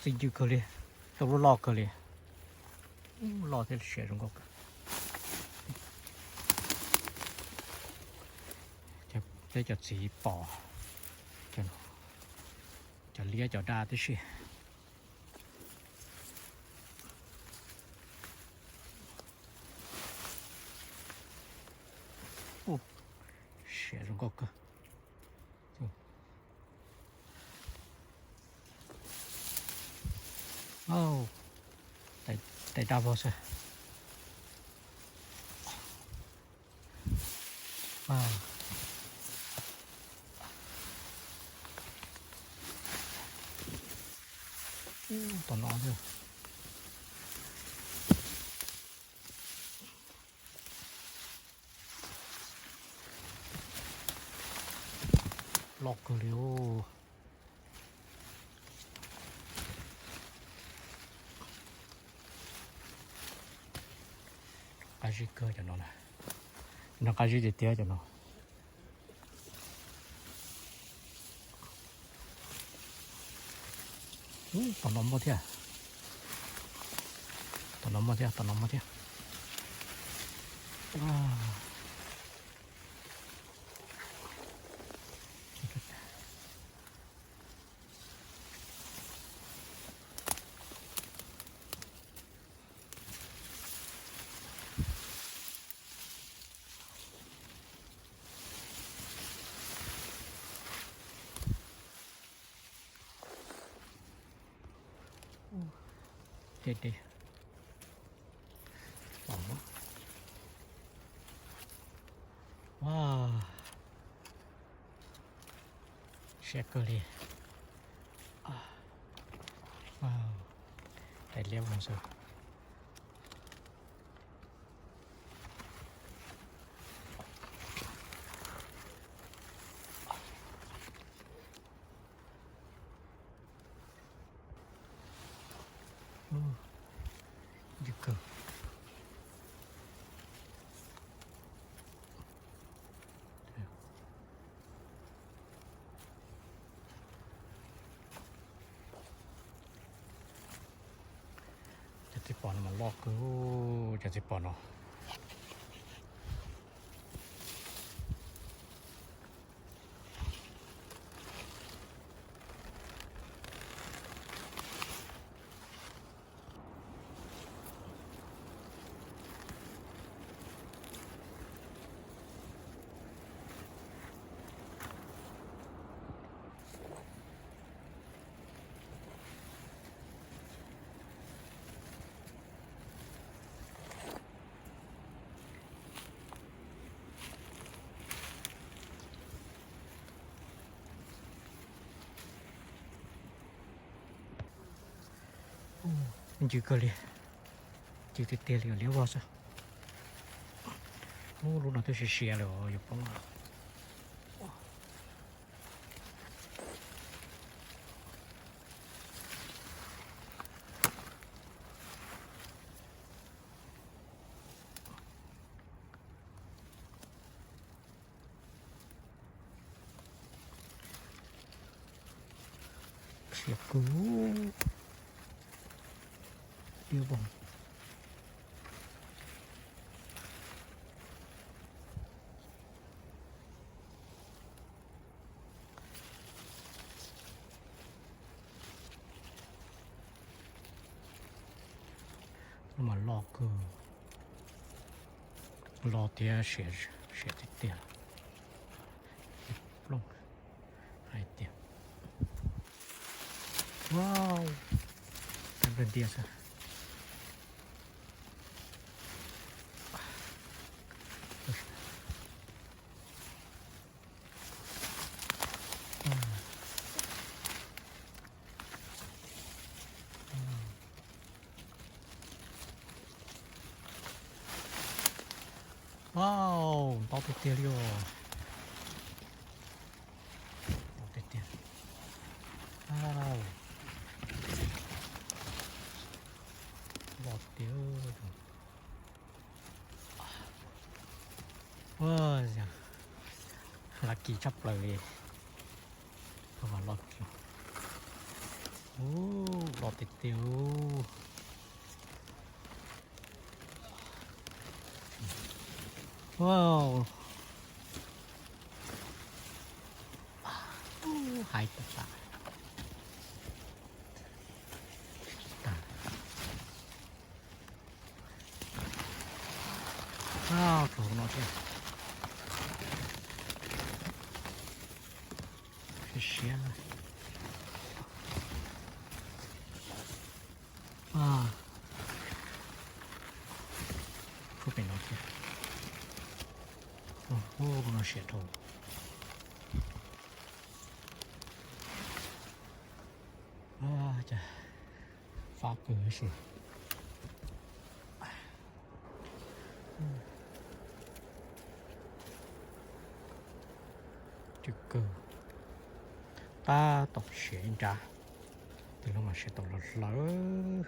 Pib ncw kawg li, cov loj loj kawg li. Loj thiab siav zoo nkauj kawg. Peb cov txiv pom cov liab cov daj tib si. Siav zoo nkauj kawg. Tais daj vog xwb. Tom no thiab. Loj kawg li. Qab zib kawg cov no. No qab zib tiag tiag cov no. Tom no muaj thiab. Tom no muaj thiab, tom no muaj thiab. Siab kawg li. Tais liab vog xwb. Ncw kawg. Cov txiv pos no mas loj kawg, cov txiv pos no. Ncw kawg li, ncw tiag tiag li, liab vog xwb. Ub, lub no twb siav siav lawm yuav poob. Siav kawg. Liab vog. Lub mas loj kawg, loj thiab siav tiag tiag. Plooj hais tias, wow, tag ntiag xwb. Wow, ntau tiag tiag li os. Ntau tiag tiag. Wow. Loj tiag. Ua, lucky tshaj plaws li. Loj kiag. Ub, loj tiag tiag. Wow. Ub, hais tas tas. Rau hauv no thiab. Siab siab. Ub, pem no thiab. Ub, no siab dhau. Cas fab kawg si. Cwm kawg. Tab tom siav ib nrab. Tus no mas siav tau los hlawv.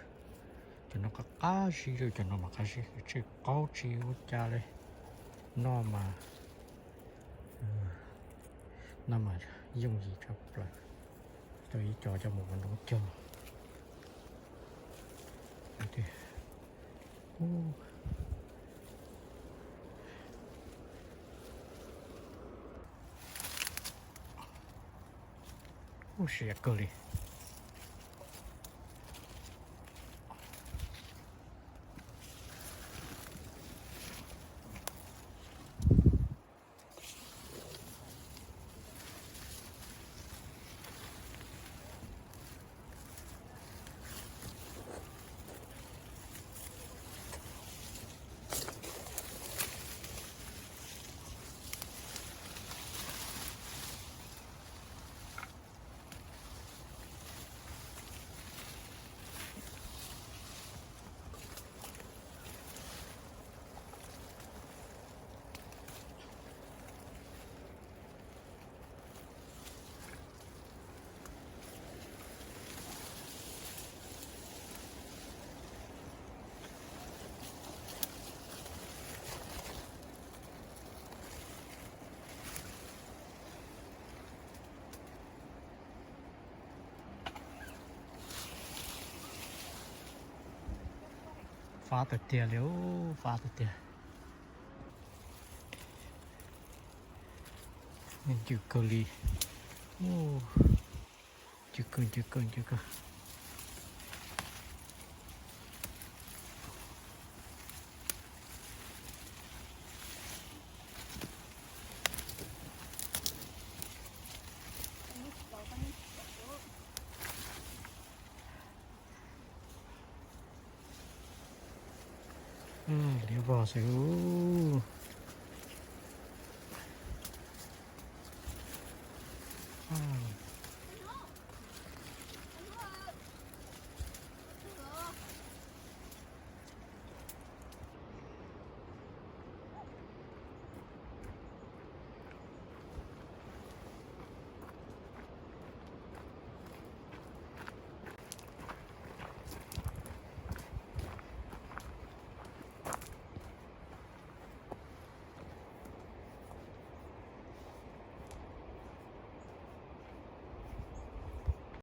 Cov no qab qab zib, cov no mas qab zib, tsej qaub tsis ua cas li. Noj mas, noj mas yooj yim tshaj plaws. Tau ib co coj mus ua noob cog. Ub, siav kawg li. Fab tiag tiag li, fab tiag tiag. Ncw kawg li. Ncw kawg, ncw kawg, ncw kawg. Liab vog xwb.